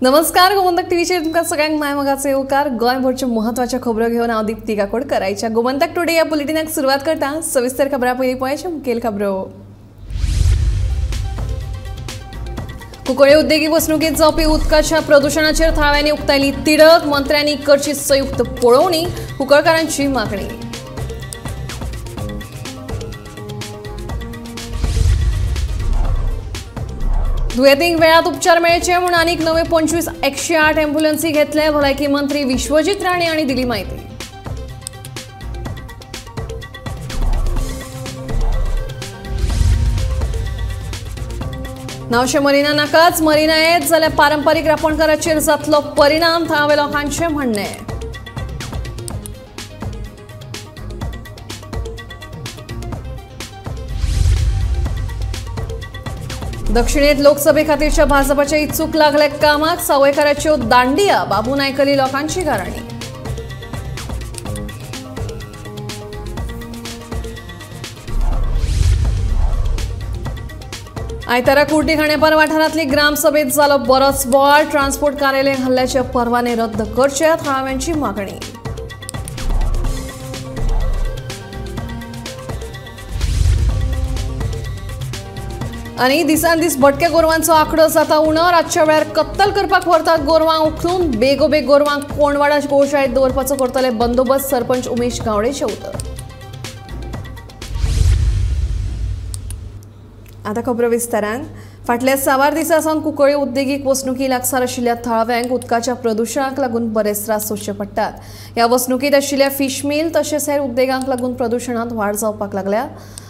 नमस्कार, गोमंतक टीव्हीचेर तुमकां सगळ्यांक मायमोगाचो येवकार. गोंयभरच्यो म्हत्वाच्यो खबरो घेवन हांव दीप्ती काकोडकर आयच्या गोमंतक टुडे ह्या बुलेटिनाक सुरवात करता. सविस्तर खबरां पयलीं पळयाचे मुखेल खबरो. कुंकळ्ळे उद्देगीक वसणुकेंत जावपी उदकाच्या प्रदुशणाचेर थळाव्यांनी उक्तायली तिडक. मंत्र्यांनी करची संयुक्त पळोवणी, कुंकळकारांची मागणी. दुयेंतींक वेळात उपचार मेळचे म्हूण आनीक नवे 25 108 एम्ब्युलन्सी घेतले. भलायकी मंत्री विश्वजीत राणे हांणी दिली म्हायती. नावशे मरिना नाकाच, मरिना येत जाल्यार पारंपारीक रापणकाराचेर जातलो परिणाम, थळाव्या लोकांचें म्हणणें. दक्षिणेत लोकसभे खातीरच्या भाजपाच्या इत्सूक लागले कामाक. सावयकाराच्यो दांडिया, बाबू नायकली लोकांची गाराणी. आयतारा कुर्टी खांडेपार वाठारांतली ग्रामसभेत जालो बरोच बोवाळ. ट्रान्सपोर्ट कार्यालय हल्ल्याचे परवाने रद्द करचे, थळाव्यांची मागणी. आनी दिसान दीस भटक्या गोरवांचो आंकडो जाता उणो. रातच्या वेळार कत्तल करपाक व्हरतात गोरवां उखलून. बेगोबेग गोरवांक कोंडवाडा गोशाळेंत दवरपाचो करतले बंदोबस्त, सरपंच उमेश गावडेचें उतर. आतां खबरो विस्तारान. फाटल्या साबार दिसां सावन कुंकळ्ळे उद्देगीक वसणुकी लागसार आशिल्ल्या थळाव्यांक उदकाच्या प्रदुशणाक लागून बरेच त्रास सोंसचे पडटात. ह्या वसणुकीत आशिल्ल्या फिश मिल तशेंच हेर उद्देगांक लागून प्रदुशणांत वाड जावपाक लागल्या.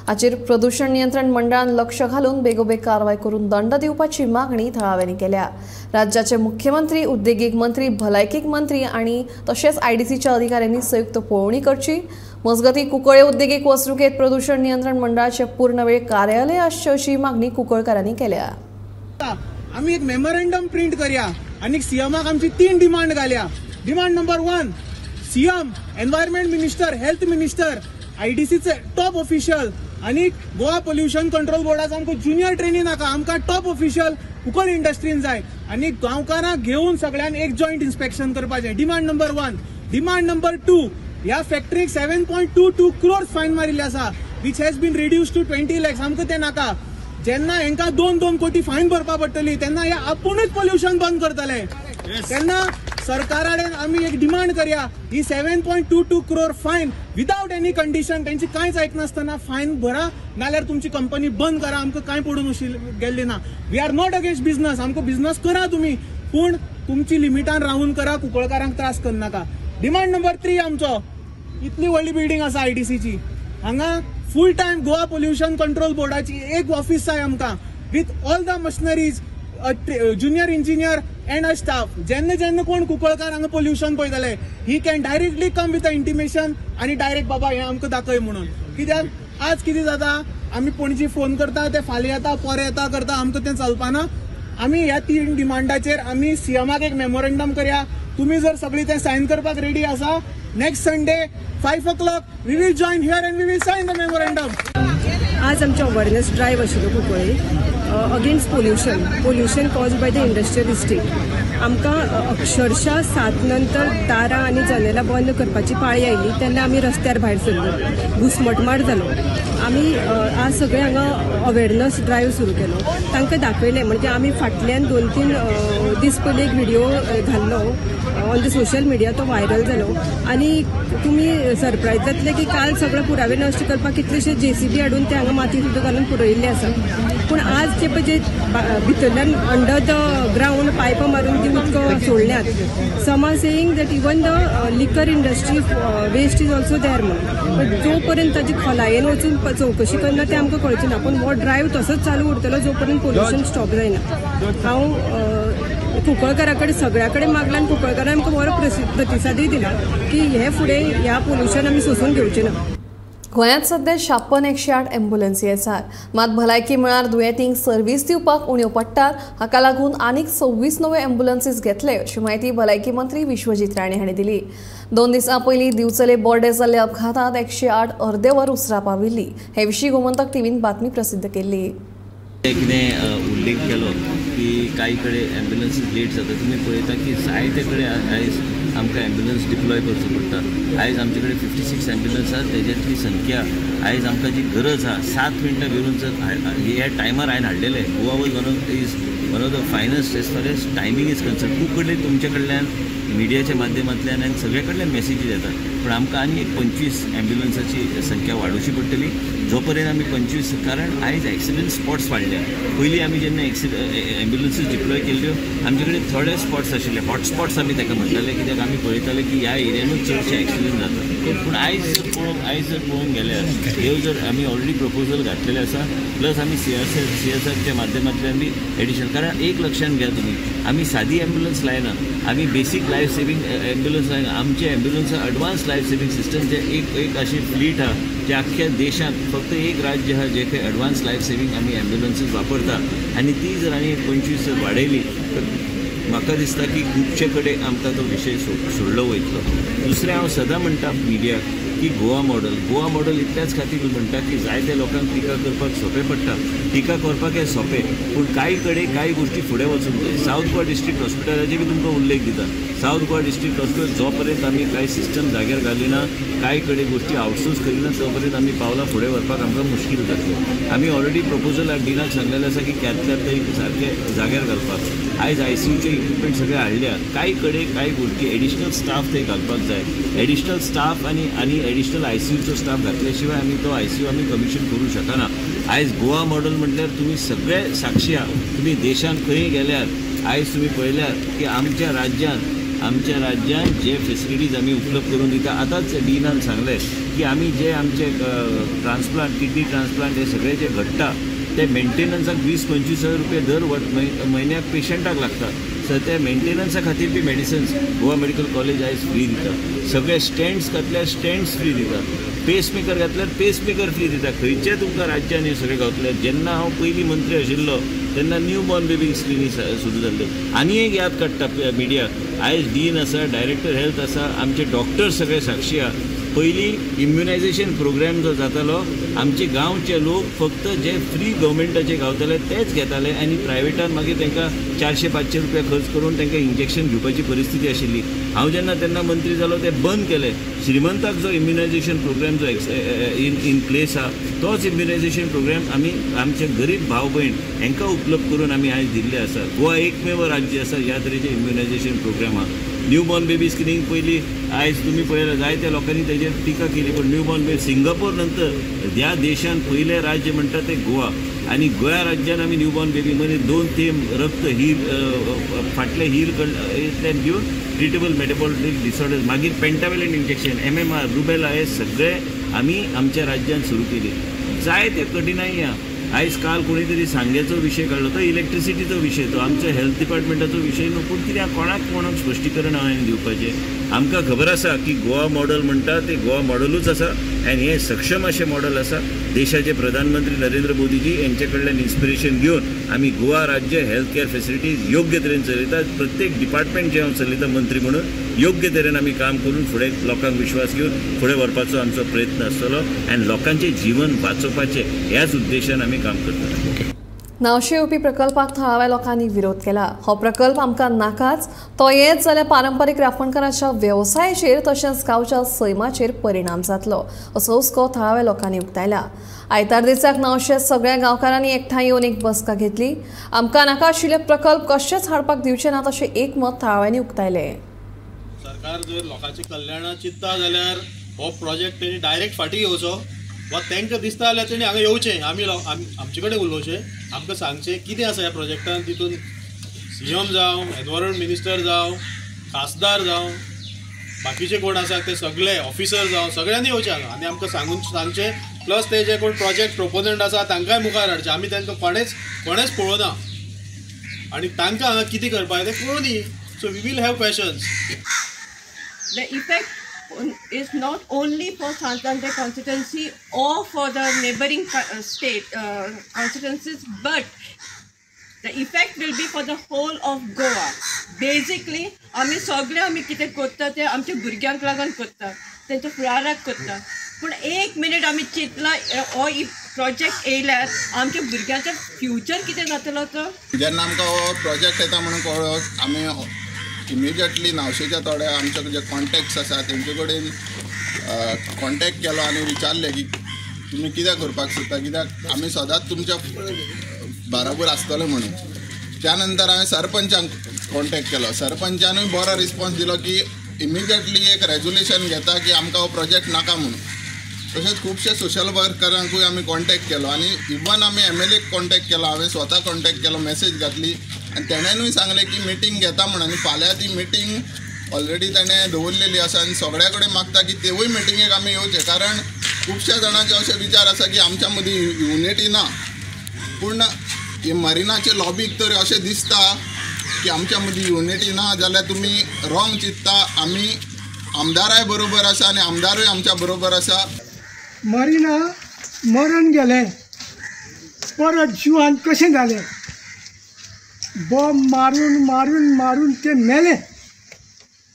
हाचेर प्रदूषण नियंत्रण मंडळान लक्ष घालून बेगोबेग कारवाय करून दंड दिवपाची मागणी थळाव्यांनी केल्या. राज्याचे मुख्यमंत्री, उद्देगीक मंत्री, भलायकी मंत्री आनी तशेंच आयडीसीच्या अधिकाऱ्यांनी संयुक्त पळोवणी करची. मजगतीं कुंकळ्ळे उद्देगीक वसणुकेंत प्रदूषण नियंत्रण मंडळाचे पूर्णवेळ कार्यालय आसचें अशी मागणी कुंकळकारांनी केल्या. आमी एक मेमोरेंडम प्रिंट करया आनी सीएमाक आमची 3 डिमांड घाल्या. Demand number 1, CM, environment minister, health minister, आयडीसीचे top official आनी गोवा पोल्युशन कंट्रोल बोर्डाचो आमकां ज्युनियर ट्रेनी नाका, आमकां टॉप ऑफिशियल कुंकळ्ळे इंडस्ट्रीन जाय आनी गांवकारांक घेवन सगळ्यांक एक जॉयंट इन्स्पेक्शन करपाचें. Demand number 1. Demand number 2, ह्या फॅक्टरीक 7.22 क्रोर्स फायन मारिल्ले आसा, which has been reduce to 20 lakhs. आमकां तें नाका. जेन्ना हेंकां 2-2 कोटी फायन भरपा पडटली तेन्ना हे आपुणूच पोल्युशन बंद करतले. तेन्ना सरकारा कडेन आमी एक डिमांड करया, ही 7.22 crore fine without any condition, तेंची कांयच आयकनासतना फायन भरा, नाल्यार तुमची कंपनी बंद करा. आमकां कांय पडून गेल्ली ना. We are not against business, आमकां बिझनस करा तुमी, पूण तुमची लिमिटान रावून करा, कुंकळकारांक त्रास करनाका. डिमांड नंबर 3 आमचो, इतली व्हडली बिल्डींग आसा आयडीसीची, हांगा full time Goa pollution control बोर्डाची एक ऑफिस जाय आमकां, with all the machineries, junior engineer and a staff. जेन्ना जेन्ना कोण कुंकळकार हांगा पोल्युशन पळयतले, he can directly come with a intimation आनी डायरेक्ट बाबा हें आमकां दाखय म्हणून. कित्याक आज कितें जाता, आमी पणजी फोन करता, ते फाल्यां येता, परां येता करता, आमकां तें चलपाना. आमी ह्या 3 डिमांडाचेर आमी सीएमाक एक मेमोरेंडम करया. तुमी जर सगळीं तें सायन करपाक रेडी आसा, next Sunday 5 o'clock we will join here and we will sign the memorandum. आज आमचो अवेरनेस ड्रायव्ह आशिल्लो Cuncolim against pollution, pollution caused by the industrial estate. आमकां अक्षरशः 7 नंतर दारां आनी जनेलां बंद करपाची पाळी आयली तेन्ना आमी रस्त्यार भायर सरलो, घुस्मटमार जालो. आमी आज सगळे हांगा अवेरनेस ड्रायव्ह सुरू केलो. तांकां दाखयलें, म्हणजे आमी फाटल्यान 2-3 दीस पयलीं एक व्हिडिओ घाल्लो ऑन the social media, तो व्हायरल जालो आनी तुमी सरप्रायज जातले की काल सगळे पुरावे नश्ट करपाक कितलेशे जेसीबी हाडून ते हांगा माती सुद्दां घालून पुरयल्ले आसा. पूण आज जे पळय जे भितरल्यान अंडर the ground पायपां मारून ती उदक सोडल्यात. Some are saying that even the liquor industry waste is also there म्हणून. बट जो पर्यंत ताजी खोलायेन वचून चवकशी करना तें आमकां कळचें ना. पूण हो ड्रायव्ह तसोच चालू उरतलो जो पर्यंत पोल्युशन स्टॉप जायना. हांव कुंकळकारा कडेन सगळ्या कडेन मागला आनी कुंकळकारान आमकां बरो प्रतिसादूय दिला की हे फुडें ह्या पोल्युशन आमी सोंसून घेवचें ना. गोंयांत सध्या 56 108 एम्ब्युलन्सी आसात. मात भलायकी मळार दुयेंतींक सर्वीस दिवपाक उण्यो पडटात. हाका लागून आनीक 26 नव्यो एम्ब्युलन्सीस घेतले अशी म्हायती भलायकी मंत्री विश्वजीत राणे हांणी दिली. 2 दिसां पयलीं दिवचले बोर्डे जाल्ल्या अपघातांत 108 अर्दे वर उसरां पाविल्ली. हे विशीं गोमंतक टीव्हीन बातमी प्रसिद्ध केल्ली. कितें उल्लेख केलो की कांय कडेन एम्ब्युलन्सीस लेट जाता. तुमी पळयता की जायते कडेन आयज आमकां एम्ब्युलन्स डिप्लॉय करचो पडटा. आयज आमचे कडेन 56 एम्ब्युलन्स आसा, तेज्यातली संख्या आयज आमकां जी गरज आसा 7 मिनटां भितर जर ह्या टायमार हांवें हाडलेलें. Goa was one of the finest as far as timing is concern. खूब कडेन तुमच्या कडल्यान मिडियाच्या माध्यमांतल्यान आनी सगळे कडल्यान मॅसेजीस येतात, पूण आमकां आनी एक 25 एम्ब्युलन्साची संख्या वाडोवची पडटली. जो पर्यंत आमी 25, कारण आयज एक्सिडंट स्पॉट्स वाडल्या. पयलीं आमी जेन्ना एम्ब्युलन्सीस डिप्लॉय केल्ल्यो आमचे कडेन थोडे स्पॉट्स आशिल्ले, हॉटस्पॉट्स आमी ताका म्हणटाले, कित्याक आमी पळयताले की ह्या एरियानूच चडशे एक्सिडंट जाता. पूण आयज जर पळोवंक गेल्यार ह्यो जर आमी ऑलरेडी प्रपोजल घातलेले आसा, प्लस आमी CSRच्या माध्यमांतल्यान बी एडिशनल, कारण एक लक्षांत घ्या तुमी, आमी सादी एम्ब्युलन्स लायना, आमी बेसीक लायफ सेवींग एम्ब्युलन्स लायना. आमचे ambulance advance life saving system जे एक अशी फ्लीट आहा जे आख्ख्या देशांत फक्त एक राज्य आहा जे खंय एडवान्स लायफ सेवींग आमी एम्ब्युलन्सीस वापरता आनी ती जर आनी 25 जर वाडयली तर म्हाका दिसता की खुबशे कडेन आमकां तो विशय सोडलो वयतलो. दुसरें, हांव सदां म्हणटा मिडियाक की गोवा मॉडल इतल्याच खातीर म्हणटा की जायते लोकांक टिका करपाक सोंपें पडटा. टिका करपाक हें सोंपें, पूण कांय कडेन कांय गोश्टी फुडें वचूंक जाय. सावथ गोवा डिस्ट्रिक्ट हॉस्पिटलाचे बी तुमकां उल्लेख दिता. सावथ गोवा डिस्ट्रिक्ट हॉस्पिटल जो पर्यंत आमी कांय सिस्टम जाग्यार घालिना, कांय कडेन गोश्टी आउटसोर्स करिना, तो पर्यंत आमी पावलां फुडें व्हरपाक आमकां मुश्कील जातलें. आमी ऑलरेडी प्रपोजल डिनाक सांगलेलें आसा की कॅथलॅब थंय सारकें जाग्यार घालपाक. आयज ICUचे इक्विपमेंट सगळे हाडल्या, कांय कडेन कांय गोश्टी एडिशनल स्टाफ थंय घालपाक जाय. एडिशनल स्टाफ आनी एडिशनल ICUचो स्टाफ घातल्या शिवाय आमी तो ICU आमी कमिशन करूं शकना. आयज गोवा मॉडल म्हटल्यार तुमी सगळे साक्षी आहा. तुमी देशांत खंय गेल्यार आयज तुमी पळयल्यार की आमच्या राज्यांत जे फेसिलिटीज आमी उपलब्ध करून दिता. आतांच डिनान सांगलें की आमी जे आमचे ट्रान्सप्लांट, किडनी ट्रान्सप्लांट हे सगळे जे घडटा ते मेंटेनन्साक 20-25 हजार रुपया दर म्हयन्याक पेशंटाक लागता. सो ते मेंटेनन्सा खातीर बी मेडिसिन्स गोवा मेडिकल कॉलेज आयज फ्री दिता. सगळे स्टँड्स घातल्यार स्टँड्स फ्री दिता, पेसमेकर घातल्यार पेसमेकर फ्री दिता. खंयच्या तुमकां राज्यान हें सगळें गावतलें. जेन्ना हांव पयलीं मंत्री आशिल्लो तेन्ना न्यू बॉर्न बेबी स्क्रिनी सुरू जाल्ल्यो. आनी एक याद काडटा मिडियाक, आयज डीन आसा, डायरेक्टर हेल्थ आसा, आमचे डॉक्टर्स सगळे साक्षी आहा. पयलीं इम्युनायझेशन प्रोग्राम जो जातालो, आमचे गांवचे लोक फक्त जे फ्री गव्हर्मेंटाचे गावताले तेच घेताले आनी प्रायवेटान मागीर तांकां 400-500 रुपया खर्च करून तांकां इंजेक्शन घेवपाची परिस्थिती आशिल्ली. हांव जेन्ना तेन्ना मंत्री जालो ते बंद केले. श्रीमंताक जो इम्युनायझेशन प्रोग्राम जो इन प्लेस आहा तोच इम्युनायझेशन प्रोग्राम आमी आमचे गरीब भाव भयण हांकां उपलब्ध करून आमी आयज दिल्ले आसा. गोवा एकमेव राज्य आसा ह्या तरेचे इम्युनायझेशन प्रोग्राम आहा. न्यू बॉर्न बेबी स्क्रिनींग पयलीं आयज तुमी पळयल्यार जायत्या लोकांनी तेजेर टिका केली, पूण न्यू बॉर्न बेबी सिंगापूर नंतर ह्या देशान पयलें राज्य म्हणटा तें गोवा. आनी गोंया राज्यान आमी न्यू बॉर्न बेबी म्हणजे 2 थेंब रक्त हीर फाटले हीर कडल्यान घेवन ट्रिटेबल मेटाबॉलिक डिसऑर्डर्स, मागीर पेंटावेलंट इंजेक्शन, MMR, rubella हे सगळे आमी आमच्या राज्यान सुरू केली. जायते कठिनाई आहा. आयज काल कोणी तरी सांग्याचो विशय काडलो, तो इलेक्ट्रिसिटीचो विशय, तो आमच्या हेल्थ डिपार्टमेंटाचो विशय न्हू, पूण कित्याक कोणाक कोणाक स्पश्टीकरण हांवें दिवपाचें. आमकां खबर आसा की गोवा मॉडल म्हणटा ते गोवा मॉडलूच आसा आनी हें सक्षम अशें मॉडल आसा. देशाचे प्रधानमंत्री नरेंद्र मोदीजी यांचे कडल्यान इन्स्पिरेशन घेवन आमी गोवा राज्य हेल्थ केअर फेसिलिटीज योग्य तरेन चलयतात. प्रत्येक डिपार्टमेंट जें हांव चलयता मंत्री म्हणून योग्य तरेन आमी काम करून फुडें लोकांक विश्वास घेवन फुडें व्हरपाचो आमचो प्रयत्न आसतलो आनी लोकांचें जीवन वाचोवपाचें ह्याच उद्देशान आमी काम करतले. नावशे येवपी प्रकल्पाक थळाव्या लोकांनी विरोध केला. हो प्रकल्प आमकां नाकाच, तो येत जाल्यार पारंपरीक रांपणकाराच्या वेवसायाचेर तशेंच गांवच्या सैमाचेर परिणाम जातलो असो हुस्को थळाव्या लोकांनी उक्तायला. आयतार दिसाक नावशे सगळ्या गांवकारांनी एकठांय येवन एक बसका घेतली. आमकां नाका आशिल्ले प्रकल्प कशेंच हाडपाक दिवचे नात अशें एकमत थळाव्यांनी उक्तायलें. सरकार जर लोकांच्या कल्याणा चिंतता जाल्यार हो प्रोजेक्ट तेणी डायरेक्ट फाटीं घेवचो वा तांकां दिसता जाल्यार तेणी हांगा येवचें, आमी आमचे कडेन उलोवचें, आमकां सांगचें कितें आसा ह्या प्रोजेक्टान. तितून CM जावं, एनवायरमेंट मिनिस्टर जावं, खासदार जावं, बाकीचे कोण आसा ते सगळे ऑफिसर जावं, सगळ्यांनी येवचें हांगा आनी आमकां सांगचें. प्लस ते जे कोण प्रोजेक्ट प्रोपोनंट आसा तांकांय मुखार हाडचें. आमी तांकां कोणेच पळोवना आनी तांकां हांगा कितें करपाक तें कळूं दी. So we will have questions. The effect is not only for Sant Andre constituency or for the neighboring state constituencies, but the effect will be for the whole of Goa. Basically, आमी सगळे आमी कितें करता ते आमच्या भुरग्यांक लागून करता, तेंच्या फुडाराक करता. पूण एक मिनीट आमी चिंतला हो प्रोजेक्ट येयल्यार आमच्या भुरग्यांचें फ्युचर कितें जातलो तो. जेन्ना आमकां हो प्रोजेक्ट येता म्हणून कळ्ळो, आमी इमिजिएटली नावशेच्या थोड्या आमचे जे कॉन्टेक्ट्स आसा तेंचे कडेन कॉन्टेक्ट केलो आनी विचारलें की तुमी कितें करपाक सोदता, कित्याक आमी सदांच तुमच्या बराबर आसतले म्हणून. त्या नंतर हांवें सरपंचांक कॉन्टेक्ट केलो, सरपंचानूय बरो रिस्पॉन्स दिलो की इमिजिएटली एक रेजोल्युशन घेता की आमकां हो प्रोजेक्ट नाका म्हणून. तशेंच खुबशे सोशल वर्करांकूय आमी कॉन्टेक्ट केलो आनी इवन आमी MLA contact केलो, हांवें स्वता कॉन्टेक्ट केलो, मॅसेज घातली आनी तेणेनूय सांगलें की मिटींग घेता म्हणून. आनी फाल्यां ती मिटींग ऑलरेडी तेणें दवरलेली आसा आनी सगळ्या कडेन मागता की तेवूय मिटिंगेक आमी येवचे, कारण खुबश्या जाणांचे अशे विचार आसा की आमच्या मदीं युनिटी ना. पूण हे मरिनाचे लॉबीक तर अशें दिसता की आमच्या मदीं युनिटी ना जाल्यार तुमी रॉंग चिंतता. आमी आमदाराय बरोबर आसा आनी आमदारूय आमच्या बरोबर आसा. मरिना मरण गेलें, परत जिवान कशें जालें? बॉम्ब मारून मारून मारून ते मेले,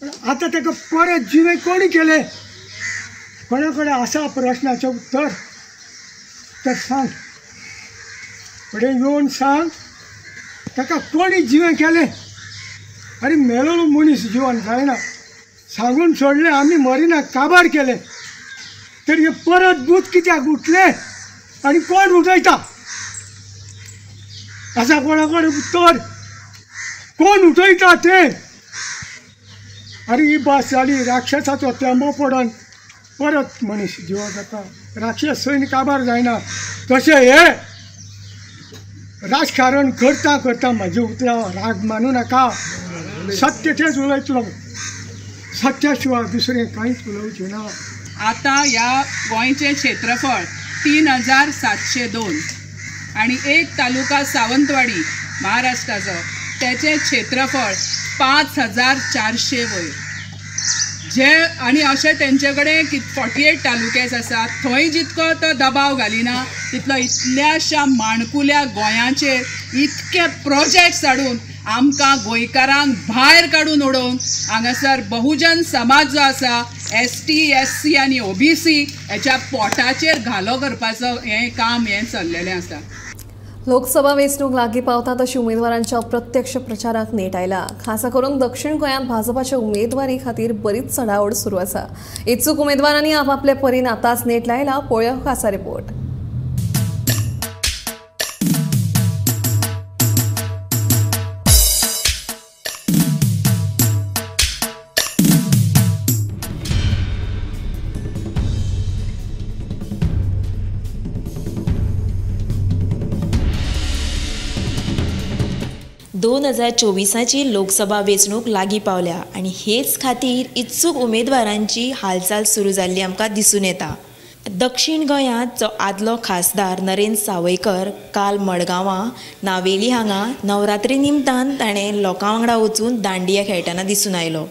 आतां ताका परत जिवे कोणी केले? कोणा कडेन आसा प्रश्नाचें उत्तर तर सांग, फुडें येवन सांग ताका कोणी जिवें केलें? आरे मेलोलो मनीस जिवन जायना, सांगून सोडलें आमी मरिना काबार केलें, तरी परत भूत कित्याक उठलें आनी कोण उठयता? आसा कोणा कडेन उत्तर? कोण उठयता तें? आरे ही भास जाली राक्षसाचो तेंबो पडोन परत मनीस जिवो जाता, राक्षस सैन्य काबार जायना. तशें हे राजकारण करता करता म्हाजी उतरां राग मानू नाका, सत्य तेंच उलयतलो, सत्या शिवाय दुसरें कांयच उलोवचें ना. आतां ह्या गोंयचें क्षेत्रफळ 3702 आनी एक तालुका सावंतवाडी महाराष्ट्राचो तेचें क्षेत्रफळ 5400 वयर जे आनी अशें तेंचे कडेन 48 तालुकेच आसात. थंय जितको तो दबाव घालिना तितलो इतल्याशा माणकुल्या गोंयाचेर इतके प्रोजेक्ट्स हाडून आमकां गोंयकारांक भायर काडून उडोवन हांगासर बहुजन समाज जो आसा ST SC आनी OBC हेच्या पोटाचेर घालो करपाचो हें काम हें चल्लेलें आसा. लोकसभा वेंचणूक लागीं पावता तशी उमेदवारांच्या अप्रत्यक्ष प्रचाराक नेट आयला. खासा करून दक्षिण गोंयांत भाजपाच्या उमेदवारी खातीर बरीच चढाओढ सुरू आसा. इत्सूक उमेदवारांनी आपापले परीन आतांच नेट लायला. पळोवया खासा रिपोर्ट. दोन हजार चोवीसाची लोकसभा वेंचणूक लागीं पावल्या आनी हेच खातीर इत्सूक उमेदवारांची हालचाल सुरू जाल्ली आमकां दिसून येता. दक्षिण गोंयांत जो आदलो खासदार नरेंद्र सावयकर काल मडगांवां नावेली हांगा नवरात्री निमतान ताणें लोकां वांगडा वचून दांडिया खेळटना दिसून आयलो.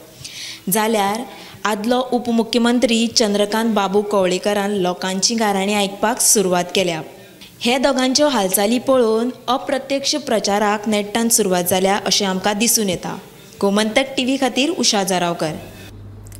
जाल्यार आदलो उपमुख्यमंत्री चंद्रकांत बाबू कवळेकरान लोकांची गाराणी आयकपाक सुरवात केल्या. हे दोगांच्यो हालचाली पळोवन अप्रत्यक्ष प्रचाराक नेट्टान सुरवात जाल्या अशें आमकां दिसून येता. गोमंतक टीव्ही खातीर उषा जारावकर.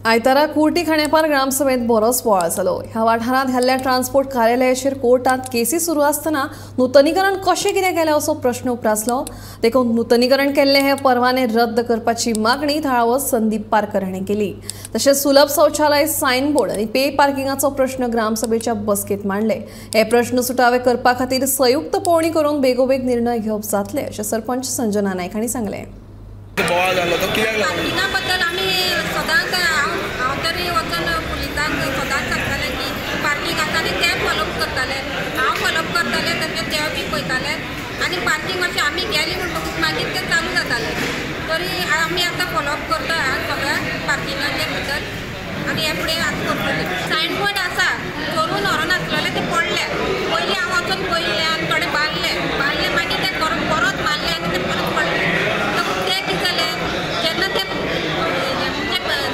आयतारा कुर्टी खांडेपार ग्रामसभेत बरोच बोवाळ जालो. ह्या वाठारांत हल्ल्या ट्रान्सपोर्ट कार्यालयाचेर कोर्टांत केसी सुरू आसतना नुतनीकरण कशें कितें केलें असो प्रश्न उप्रासलो. देखून नुतनीकरण केल्ले हे परवाने रद्द करपाची मागणी थळावो संदीप पारकर हाणें केली. तशेंच सुलभ शौचालय, सायनबोर्ड आनी पे पार्किंगाचो प्रश्न ग्रामसभेच्या बसकेंत मांडले. हे प्रश्न सुटावे करपा खातीर संयुक्त पळोवणी करून बेगोबेग निर्णय घेवप जातले अशें सरपंच संजना नायक हांणी सांगलें. पार्किंगा बद्दल आमी सदांच हांव तरी वचून पुलिसांक सदांच सांगतालें की पार्किंग आसा आनी ते फॉलोअप करताले. हांव फॉलोअप करतालें तशें ते बी पळयताले आनी पार्किंग मातशें आमी गेली म्हणटकूच मागीर ते चालू जाताले. तरी आमी आतां फॉलोअप करता सगळ्या पार्किंगाचे बद्दल आनी हे फुडें आतां करतले. सायनबोर्ड आसा चोरून व्हरोन आसलेले ते पडले. पयलीं हांव वचून पळयलें आनी थोडे बांदले बांदले मागीर ते परत मारले आनी ते परत पडले. ते कितें जालें जेन्ना ते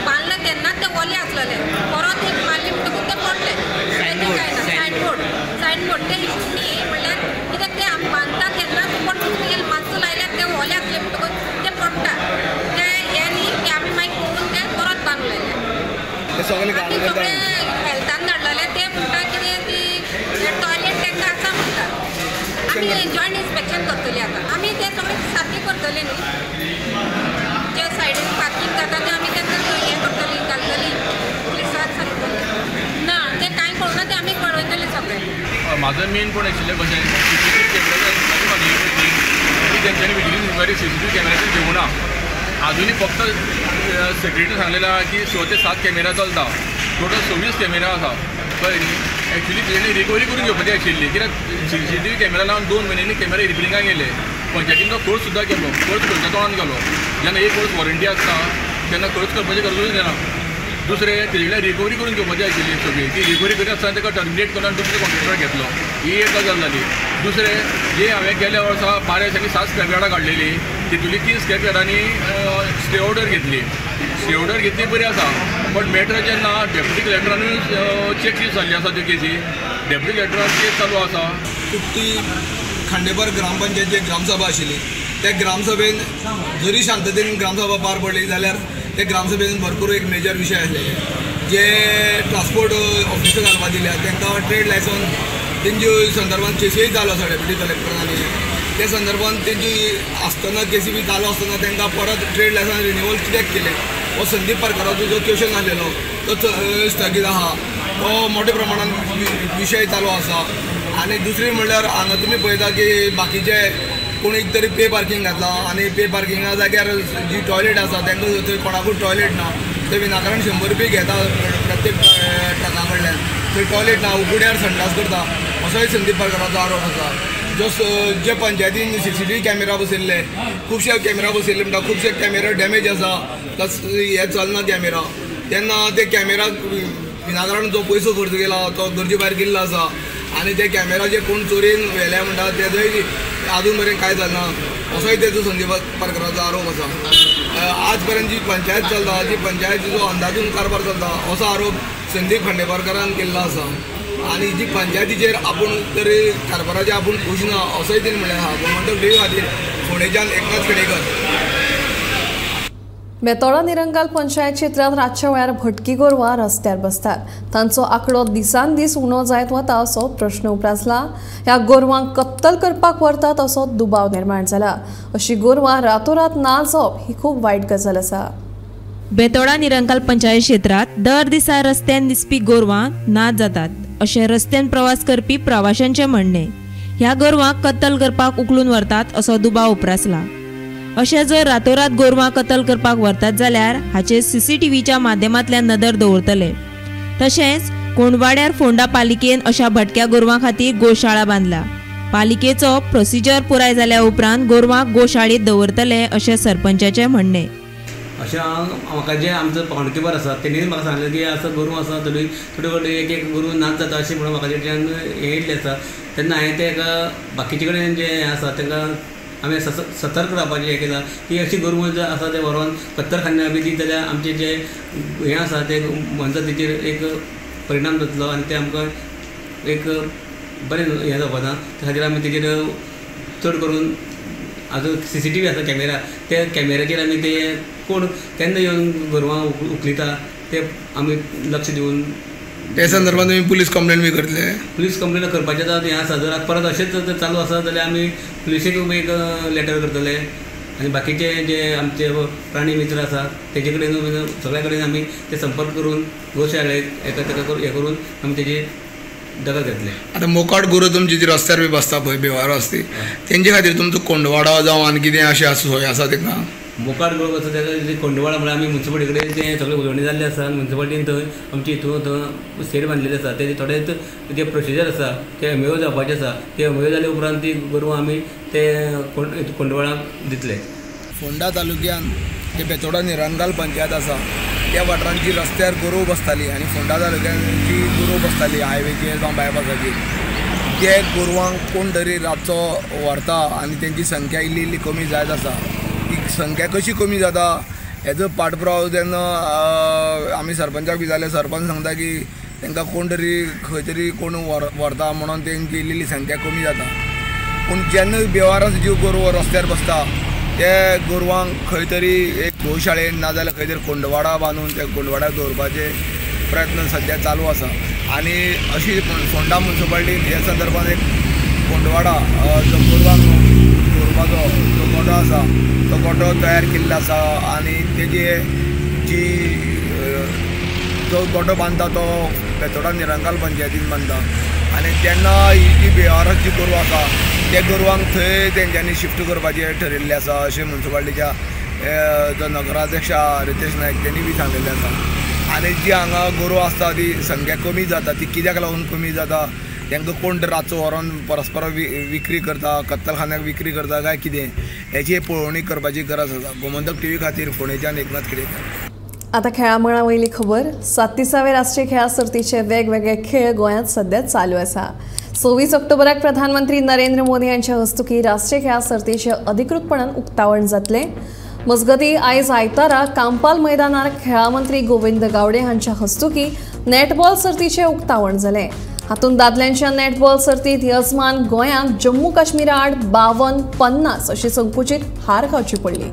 बांदले तेन्ना ते ओले आसलेले, परत एक मारले म्हणटकूच ते पडले. तेजें कांय ना. सायनबोर्ड सायनबोर्ड ते इशू न्ही म्हणल्यार कित्याक ते आमी बांदता तेन्ना कोण दुसरे मातसो लायल्यार ते ओले आसले म्हणटकूच ते पडटा. ते हें न्ही की आमी मागीर पळोवन ते परत बांदलेले. आमी सगळे हेल्थान धाडलेले ते म्हणटा कितें ती टॉयलेट तांकां आसा म्हाजो मेन पॉयंट आशिल्लें कशें सीसीटीव्ही कॅमेरा ती तेंच्यांनी विजिलन्स इन्क्वायरी सीसीटीव्ही कॅमेराचेर घेवना. आजुनूय फक्त सेक्रेटरी सांगलेलें आहा की 6 ते 7 कॅमेरा चलता, टोटल 26 कॅमेरा आसा. कळ्ळें न्ही? एक्चुली तेणी रिकवरी करून घेवपाची आशिल्ली, कित्याक सीसीटीव्ही कॅमेरा लावन 2 म्हयन्यांनी कॅमेरा रिपेरिंगाक गेले. पंचायतीन तो खर्च सुद्दां केलो, खर्च खंयच्या तोंडान गेलो. जेन्ना 1 वर्स वॉरंटी आसता तेन्ना खर्च करपाची गरजूच येना. दुसरें तेजे कडल्यान रिकवरी करून घेवपाची आशिल्ली सगळी, ती रिकवरी करी आसतना ताका टर्मिनेट करून आनी दुसरे कॉन्ट्रॅक्टर घेतलो, ही एक गजाल जाली. दुसरें जे हांवें गेल्या वर्सा 12 दिसांनी 7 स्क्रॅप यार्डां काडलेली, तितूंतली 3 स्क्रॅप यार्डांनी स्टे ऑर्डर घेतली. स्टे ऑर्डर घेतली बरी आसा, बट मॅटर जेन्ना डेप्युटी कलेक्टरानूय चेक जाल्ली आसा त्यो केसी, डेप्युटी कलेक्टरान केस चालू आसा. कुर्टी खांडेपार ग्रामपंचायतीची ग्रामसभा आशिल्ली, त्या ग्रामसभेन जरी शांततेन ग्रामसभा पार पडली जाल्यार ते ग्रामसभेन भरपूर एक मेजर विशय आसले. जे ट्रान्सपोर्ट ऑफिसर घालपा दिल्या तांकां ट्रेड लायसन्स तेंचे संदर्भात केसीय चालू आसा डेप्युटी कलेक्टरान. त्या संदर्भात तेंची आसतना केसी बी चालू आसतना तांकां परत ट्रेड लायसन्स रिन्युअल कित्याक केलें हो संदीप पारकराचो जो क्वेशन आसलेलो तो स्थगीत आहा, तो मोठ्या प्रमाणान विशय चालू आसा. आनी दुसरी म्हणल्यार हांगा तुमी पळयता की बाकीचे कोणी तरी पे पार्किंग घातला आनी पे पार्किंगा जाग्यार जी टॉयलेट आसा तांकां थंय कोणाकूच टॉयलेट ना, थंय विनाकारण 100 रुपये घेता प्रत्येक ट्रका कडल्यान, थंय टॉयलेट ना, उगड्यार संडास करता असोय संदीप पारकराचो आरोप आसा. जो जे पंचायतीन सीसीटीव्ही कॅमेरा बसयल्ले, खुबशे कॅमेरा बसयल्ले म्हणटा खुबशे कॅमेरा डॅमेज आसा, प्लस हे चलना कॅमेरा, तेन्ना ते कॅमेरा विनाकारण जो पयसो खर्च केला तो गरजे भायर गेल्लो आसा. आनी ते कॅमेरा जे कोण चोरयेन व्हेले म्हणटा तेजोय आजून मेरेन कांय जालें ना असोय तेजो संदीप पारकराचो आरोप आसा. आज पर्यंत जी पंचायत चलता जी पंचायतीचो अंदाजून कारभार चलता असो आरोप संदीप खांडेपारकारान केल्लो आसा. आनी जी पंचायतीचेर आपूण तरी कारभाराचेर आपूण खूश ना असोय तेणी म्हणलें आहा. गोमंतक टीव्ही खातीर फोंडेच्यान एकनाथ खेडेकर. बेतोडा निरंगाल पंचायत क्षेत्रांत रातच्या वेळार भटकी गोरवां रस्त्यार बसतात, तांचो आंकडो दिसान दीस उणो जायत वता असो प्रश्न उप्रासला. ह्या गोरवांक कत्तल करपाक व्हरतात असो दुबाव निर्माण जाला. अशी गोरवां रातोरात ना जावप ही खूब वायट गजाल आसा. बेतोडा निरंकाल पंचायत क्षेत्रांत दर दिसा रस्त्यान दिसपी गोरवां ना जातात अशें रस्त्यान प्रवास करपी प्रवाशांचें म्हणणें. ह्या गोरवांक कत्तल करपाक उखलून व्हरतात असो दुबाव उप्रासला. अशें जर रातोरात गोरवां कत्तल करपाक व्हरतात जाल्यार हाचेर सीसीटीव्हीच्या माध्यमांतल्यान नदर दवरतले. तशेंच कोंडवाड्यार फोंडा पालिकेन अशा भटक्या गोरवां खातीर गोशाळा बांदला. पालिकेचो प्रोसिजर पुराय जाल्या उपरांत गोरवांक गोशाळेंत दवरतले अशें सरपंचाचें म्हणणें. अशें म्हाका जे आमचो पावणकीपर आसा तेणी म्हाका सांगलें की आसा गोरवां आसा थोडी थोडी थोडी एक एक गोरवां नाच जाता अशें म्हणून म्हाका तेच्यान हें येयल्लें आसा. तेन्ना हांवें ते एका बाकीचे कडेन जे हें आसा तांकां आमी सतर्क रावपाचें हें केलां की अशी गोरवां जर आसा ते व्हरोन कत्तरखान्या बी दित जाल्यार आमचें जें हें आसा तें मोनजातीचेर एक परिणाम जातलो आनी तें आमकां एक बरें हें जावपा ना. त्या खातीर आमी तेजेर चड करून आजून सीसीटीव्ही आसा कॅमेरा, त्या कॅमेराचेर आमी ते कोण केन्ना येवन गोरवां उखलिता ते आमी लक्ष दिवन. त्या संदर्भात तुमी पुलीस कंप्लेन बी करतले? पुलीस कंप्लेन करपाचें आतां हें आसा, जर परत अशेंच चालू आसा जाल्यार आमी पुलिसेक एक लेटर करतले आनी बाकीचे जे आमचे प्राणी मित्र आसा तेजे कडेन सगळ्या कडेन आमी ते संपर्क करून गोशाळेक एका ताका हें करून आमी तेजी दखल घेतले. आतां मोकाट गोरवां तुमची जी रस्त्यार बी बसता पळय बेवारो आसती तेंचे खातीर तुमचो कोंडवाडो जावं आनी कितें अशें सोय आसा तांकां? मोकाट गोरवां आसा तेका कोंडवाडो म्हळ्यार आमी मुन्सिपालिटी कडेन तें सगळें उलोवणें जाल्लें आसा. मुन्सिपालिटीन थंय आमची हितून थंय शेड बांदलेली आसा. तेजे थोडे जे प्रोसिजर आसा ते एमओ जावपाचे आसा. ते एमओ जाले उपरांत ती गोरवां आमी ते कोंडवाडाक दितले. फोंडा तालुक्यान जे बेतोडा निरंगाल पंचायत आसा त्या वाठारांची रस्त्यार गोरवां बसताली आनी फोंडा तालुक्यांची गोरवां बसताली हायवेचेर जावं बायपासाचेर, ते गोरवांक कोण तरी रातचो व्हरता आनी तेंची संख्या इल्ली इल्ली कमी जायत आसा. ती संख्या कशी कमी जाता हेजो पाठपुरावो जेन्ना आमी सरपंचाक विचारलें, सरपंच सांगता की तांकां कोण तरी खंय तरी कोण व्हरता म्हणून तेंची इल्ली इल्ली संख्या कमी जाता. पूण जेन्ना बेवारस जीव गोरवां रस्त्यार बसता ते गोरवांक खंय तरी एक गोशाळेन नाजाल्यार खंय तरी कोंडवाडा बांदून त्या कोंडवाड्याक दवरपाचे प्रयत्न सद्या चालू आसा. आनी अशी फोंडा मुन्सिपालिटीन ह्या संदर्भात एक कोंडवाडा जो गोरवांक दवरपाचो जो गोठो आसा तो गोठो तयार केल्लो आसा आनी तेजे जी जो गोठो बांदता तो बेतोडा निरंकाल पंचायतीन बांदता आनी तेन्ना ही जी बेवारस जी गोरवां आसा त्या गोरवांक थंय तेंच्यांनी शिफ्ट करपाचें ठरिल्लें आसा अशें म्युनिसिपालिटीच्या जो नगराध्यक्ष रितेश नायक तेणी बी सांगिल्लें आसा. आनी जी हांगा गोरवां आसता ती संख्या कमी जाता, ती कित्याक लागून कमी जाता, तांकां कोण रातचो व्हरोन परस्पर विक्री करता, कत्तलखान्याक विक्री करता काय कितें, हेची पळोवणी करपाची गरज आसा. गोमंतक टीव्ही खातीर फोंडेच्यान एकनाथ खेडेकर. आता खेळा मळा वयली खबर. 37वे राष्ट्रीय खेळा सर्तीचे वेगवेगळे खेळ गोंयांत सध्या चालू आसा. 26 ऑक्टोबराक प्रधानमंत्री नरेंद्र मोदी हांच्या हस्तुकी राष्ट्रीय खेळा सर्तीचे अधिकृतपणान उक्तावण जातलें. मजगतीं आयज आयतारा कांपाल मैदानार खेळा मंत्री गोविंद गावडे हांच्या हस्तुकी नॅटबॉल सर्तीचें उक्तावण जालें. हातूंत दादल्यांच्या नॅटबॉल सर्तींत यजमान गोंयांक जम्मू काश्मीरा आड 52-50 अशी संकुचीत हार खावची पडली.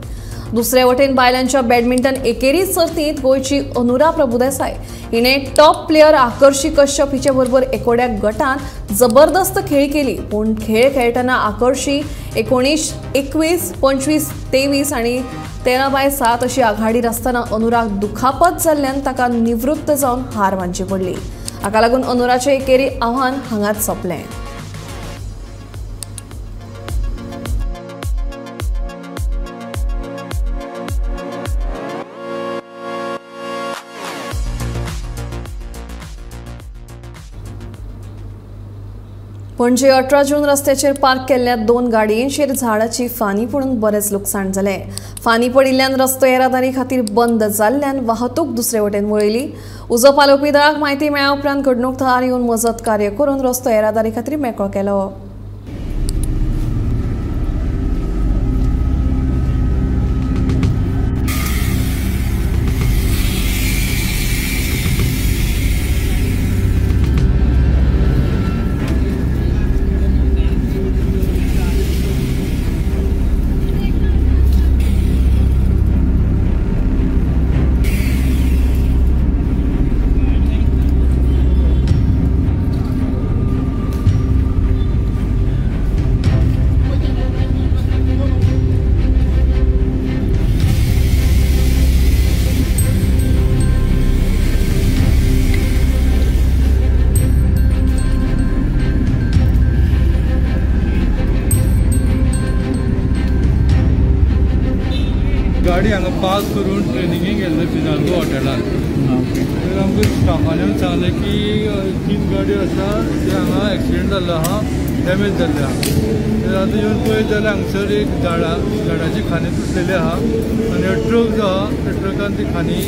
दुसरे वटेन बायलांच्या बॅडमिंटन एकेरी सर्तींत गोंयची अनुरा प्रभुदेसाय हिणे टॉप प्लेयर आकर्षी कश्यप हिचे बरोबर एकोड्या गटांत जबरदस्त खेळी केली. पूण खेळ खेळटना आकर्षी 19-21, 25-23 आनी 13-7 अशी आघाडीर आसतना अनुराक दुखापत जाल्ल्यान ताका निवृत्त जावन हार मानची पडली. हाका लागून अनुराचें एकेरी आव्हान हांगाच सोंपलें. पणजे 18 जून रस्त्याचेर पार्क केल्ल्या 2 गाडयेंचेर झाडाची फानी पडून बरेंच लुकसाण जालें. फानी पडिल्ल्यान रस्तो येरादारी खातीर बंद जाल्ल्यान वाहतूक दुसरे वटेन वळयली. उजो पालोवपी दळाक म्हायती मेळ्ळ्या उपरांत घडणूक थळार येवन मजत कार्य करून रस्तो येरादारी खातीर मेकळो केलो. गाडी हांगा पास करून ट्रेनिंगेक गेल्ले फिनाल्गो हॉटेलान. तर आमकां स्टाफान येवन सांगलें की 3 गाडयो आसा ते हांगा एक्सिडंट जाल्लो आहा, डॅमेज जाल्ले आहा. तर आतां येवन पळयत जाल्यार हांगसर एक झाडाची खांदी तुटलेली आहा आनी ट्रक जो आहा त्या ट्रकान ती खांदी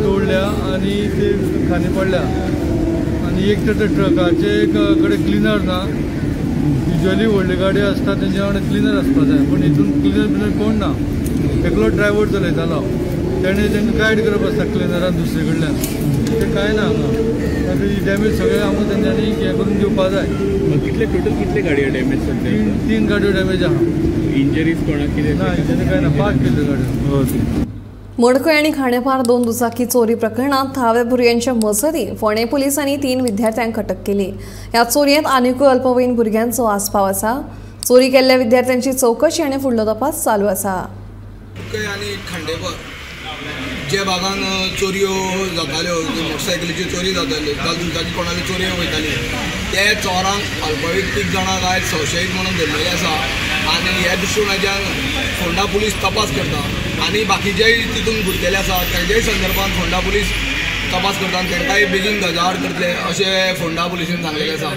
तोडल्या आनी ती खांदी पडल्या. आनी एक तर त्या ट्रकाचे कडेन क्लिनर ना. युजली व्हडली गाडी आसता तेंच्या वांगडा क्लिनर आसपा जाय, पूण हितून क्लिनर बिनर कोण ना. एकलो ड्रायव्हर चलयतालो, तेणें तांकां गायड करप आसता क्लिनरान दुसरे कडल्यान, तें कांय ना हांगा. ही डॅमेज सगळें आमकां तेंच्यांनी हें करून दिवपा जाय. कितले टोटल कितले गाडयो डॅमेज जाल्ले? 3 गाडयो डॅमेज आहा. इंजरीज कोणाक कितें ना? इंजरी कांय ना, पार्क केल्ल्यो गाडयो. ओके. मडकय आनी खांडेपार 2 दुचाकी चोरी प्रकरणांत थळाव्या भुरग्यांच्या मजतीन फोंडें पुलिसांनी 3 विद्यार्थ्यांक अटक केली. ह्या चोरयेंत आनिकूय अल्पवयीन भुरग्यांचो आस्पाव आसा. चोरी केल्ल्या विद्यार्थ्यांची चवकशी आनी फुडलो तपास चालू आसा. आनी खांडेपार जे भागान चोरयो जाताल्यो, मोटरसायकलीच्यो चोरी जाताल्यो, दुचाकी कोणाल्यो चोरयो वयताली, ते चोरांक अल्पवयीन 3 जाणांक आयज संशयीत म्हणून धरलेले आसा. आनी ह्या दृश्टीकोनाच्यान फोंडा पुलीस तपास करता आनी बाकीचेय तितून गुंतलेले आसा तेंच्याय संदर्भात फोंडा पुलीस तपास करता आनी तांकांय बेगीन गजाआड करतले अशें फोंडा पुलिसेन सांगलेलें आसा.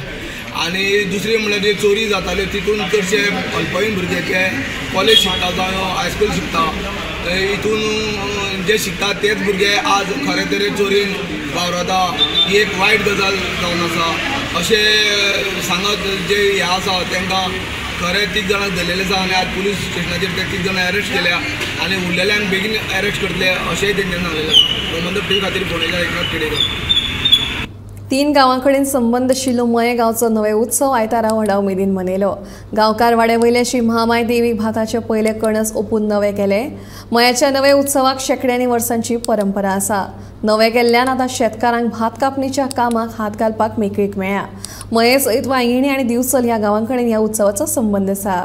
आनी दुसरी म्हणल्यार जी चोरी जाताल्यो तितून चडशे अल्पवयीन भुरगे जे कॉलेज शिकता जावं हायस्कूल शिकता, हितून जे शिकता तेच भुरगे आज खरें तरेन चोरयेन वावरता. ही एक वायट गजाल जावन आसा अशें सांगत जे हे आसा तांकां खरें 3 जाणांक धरलेले आसा आनी आज पुलीस स्टेशनाचेर ते 3 जाणां अरेस्ट केल्या आनी उरलेल्यांक बेगीन अरेस्ट करतले अशेंय तेंच्यांनी सांगलेलें आसा. गोमंतक टीव्ही खातीर फोंडेच्या एकनाथ खेडेकर. 3 गांवां कडेन संबंद आशिल्लो मये गांवचो नवे उत्सव आयतारा व्हडा उमेदीन मनयलो. गांवकार वाड्या वयल्या श्री महामाय देवीक भाताचे पयले कणस ओपून नवे केले. मयाच्या नवे उत्सवाक शेंकड्यांनी वर्सांची परंपरा आसा. नवे केल्ल्यान आतां शेतकारांक भात कापणीच्या कामाक हात घालपाक मेकळीक मेळ्ळ्या. मये सयत वांयगिणी आनी दिवचल ह्या गांवां कडेन ह्या उत्सवाचो संबंद आसा.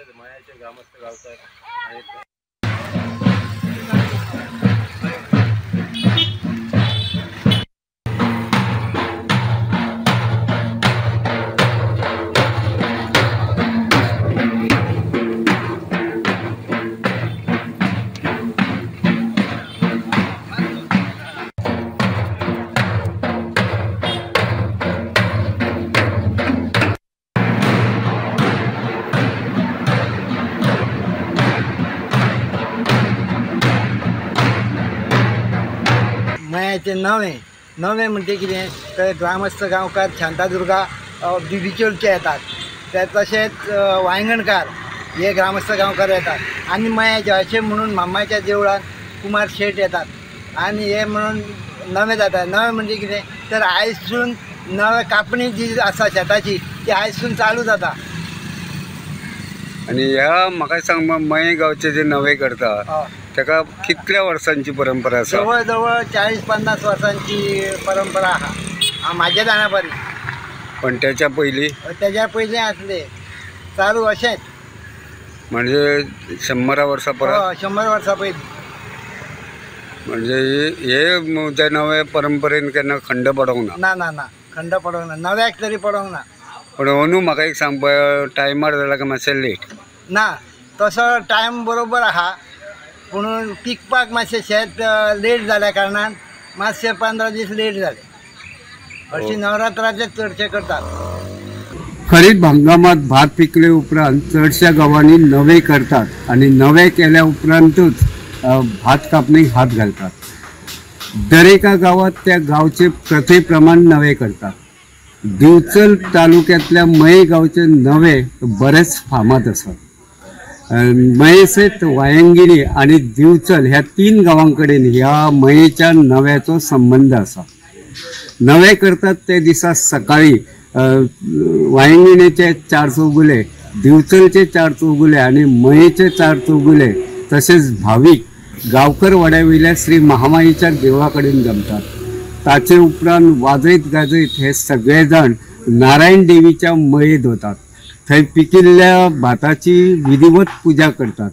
तशेंच मयाचे ग्रामस्थ गांवकार आनी मयाचे नवे नवे म्हणजे कितें तर ग्रामस्थ गांवकार शांतादुर्गा बिबिचोलचे येतात, ते तशेंच वायंगणकार हे ग्रामस्थ गांवकार येतात आनी मयाचे अशें म्हणून मामाच्या देवळान कुमार शेट येतात आनी हे म्हणून नवे जाता. नवे म्हणजे कितें तर आयजसून नवे कापणी जी आसा शेताची ती आयजसून चालू जाता. आनी ह्या म्हाका सांग, मये गांवचे जे नवे करता ताका कितल्या वर्सांची परंपरा आसा? जवळ जवळ 40-50 वर्सांची परंपरा आहा म्हाज्या जाणा परी. पण त्याच्या पयलीं? त्याच्या पयलीं आसले चालू अशेंच. म्हणजे 100 वर्सां परत? 100 वर्सां पयलीं. म्हणजे हे ते नवे परंपरेन केन्ना खंड पडोंक ना? ना ना ना, खंड पडोंक ना, नव्याक तरी पडोंक ना. पण अंदू म्हाका एक सांग, टायमार जाला काय मातशें लेट? ना, तसो टायम बरोबर आहा, पूण पिकपाक मातशें शेत लेट जाल्या कारणान मातशें 15 दीस लेट जाले. हरशीं नवरात्राचे चडशे करतात. खरीप हंगामात भात पिकले उपरांत चडश्या गांवांनी नवे करतात आनी नवे केल्या उपरांतूच भात कापणीक हात घालतात. दरेका गांवात त्या गांवचे प्रथे प्रमाण नवे करतात. दिवचल तालुक्यांतल्या मये गांवचे नवे बरेच फामाद आसात. मये सयत वायंगिणी आनी दिवचल ह्या 3 गांवां कडेन ह्या मयेच्या नव्याचो संबंद आसा. नवे करतात ते दिसा सकाळी वायंगिणीचे 4 चौगुले, दिवचलचे 4 चौगुले आनी मयेचे 4 चौगुले तशेंच भावीक गांवकर वाड्या वयल्या श्री महामाईच्या देवळा कडेन जमतात. ताचे उपरांत वाजयत गाजयत हे सगळे जाण नारायण देवीच्या मयेत वतात. थंय पिकिल्ल्या भाताची विधिवत पुजा करतात.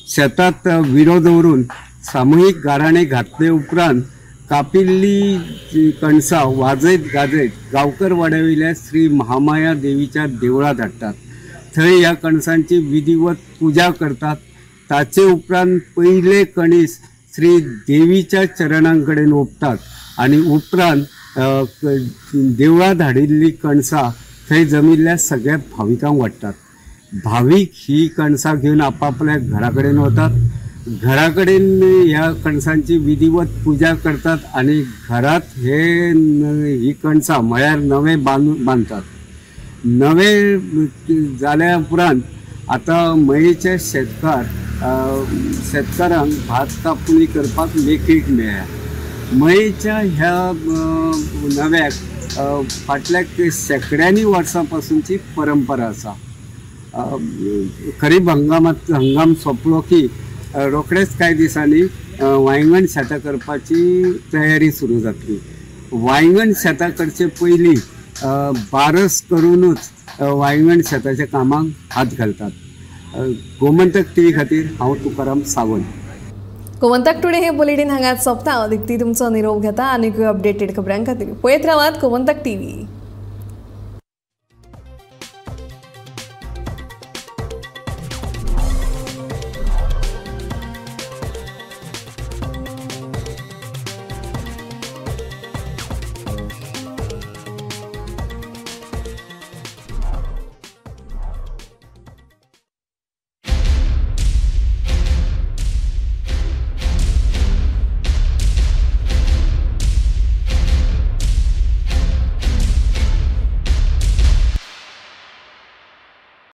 शेतात विडो दवरून सामुहीक गाराणे घातले उपरांत कापिल्ली कणसां वाजयत गाजयत गांवकर वाड्या वयल्या श्री महामाया देवीच्या देवळांत हाडटात. थंय ह्या कणसांची विधिवत पुजा करतात. ताचे उपरांत पयले कणीस श्री देवीच्या चरणां कडेन ओंपतात आनी उपरांत देवळांत हाडिल्ली कणसां थंय जमिल्ल्या सगळ्या भाविकांक वांट्टात. भावीक ही कणसां घेवन आपापल्या घरा कडेन वतात. घरा कडेन ह्या कणसांची विधिवत पुजा करतात आनी घरात हे ही कणसां म्हळ्यार नवे बांदतात. नवे जाल्या उपरांत आतां मयेचे शेतकार शेतकारांक भात कापणी करपाक मेकळीक मेळ्ळ्या. मयेच्या ह्या नव्याक फाटल्या शेंकड्यांनी वर्सां पासूनची परंपरा आसा. खरीप हंगाम सोंपलो की रोखडेच कांय दिसांनी वायंगण शेतां करपाची तयारी सुरू जातली. वायंगण शेतां करचे पयलीं बारस करुनूच वायंगण शेताच्या कामाक हात घालतात. गोमंतक टीव्ही खातीर हांव तुकाराम सावंत. गोमंतक टुडे हे बुलेटीन हांगाच सोंपता. दिक्ती तुमचो निरोप घेता आनीकूय अपडेटेड खबरां खातीर पळयत रावात गोमंतक टीव्ही.